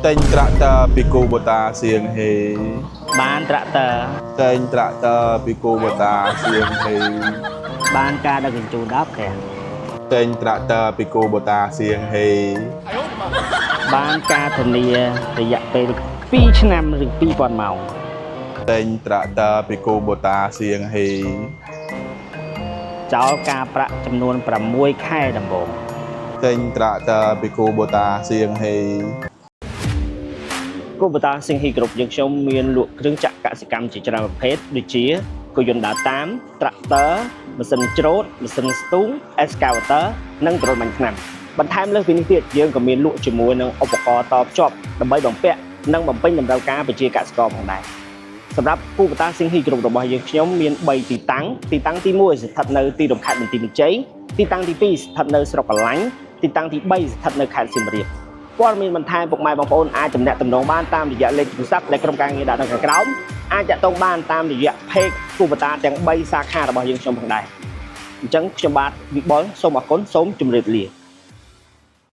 ទិញត្រាក់ទ័រពីគូបូតាសៀងហេ បានត្រាក់ទ័រ ទិញត្រាក់ទ័រពីគូបូតាសៀងហេ បានការដឹកជញ្ជូនដល់ផ្ទះ ទិញត្រាក់ទ័រពីគូបូតាសៀងហេ បានការធានារយៈពេល2ឆ្នាំឬ2000ម៉ោង ទិញត្រាក់ទ័រពីគូបូតាសៀងហេ ចោលការប្រាក់ចំនួន6ខែដំបូង ទិញត្រាក់ទ័រពីគូបូតាសៀងហេ គូបតាសៀងហ៊ីគ្រប់យើងខ្ញុំមានលក់គ្រឿងចក្រកសិកម្មជាច្រើនប្រភេទដូចជាគោយន្តដើរតាម ត្រាក់ទ័រម៉ាស៊ីនច្រូតម៉ាស៊ីនស្ទូង Excavator និងដ្រូនបាញ់ថ្នាំបន្ថែមលើសពីនេះទៀតយើងក៏មានលក់ជាមួយនឹងឧបករណ៍តភ្ជាប់ដើម្បីបំពាក់និងបំពេញតម្រូវការប្រជាកសិករផងដែរសម្រាប់គូបតាសៀងហ៊ីគ្រប់របស់យើងខ្ញុំមាន3ទីតាំងទីតាំងទី1ស្ថិតនៅទីរួមខេត្តបន្ទាយមានជ័យទីតាំងទី2ស្ថិតនៅស្រុកកលាញ់ទីតាំងទី3ស្ថិតនៅខេត្តសៀមរាប ព័ត៌មានបន្ថែមពុកម៉ែបងប្អូនអាចទំនាក់ទំនងបានតាមរយៈលេខទូរស័ព្ទដែលក្រុមការងារដាក់នៅខាងក្រោមអាចតាក់ទងបានតាមរយៈ page គូបតាទាំង3សាខារបស់យើងខ្ញុំផងដែរអញ្ចឹងខ្ញុំបាទវិបុលសូមអរគុណសូមជម្រាបលា។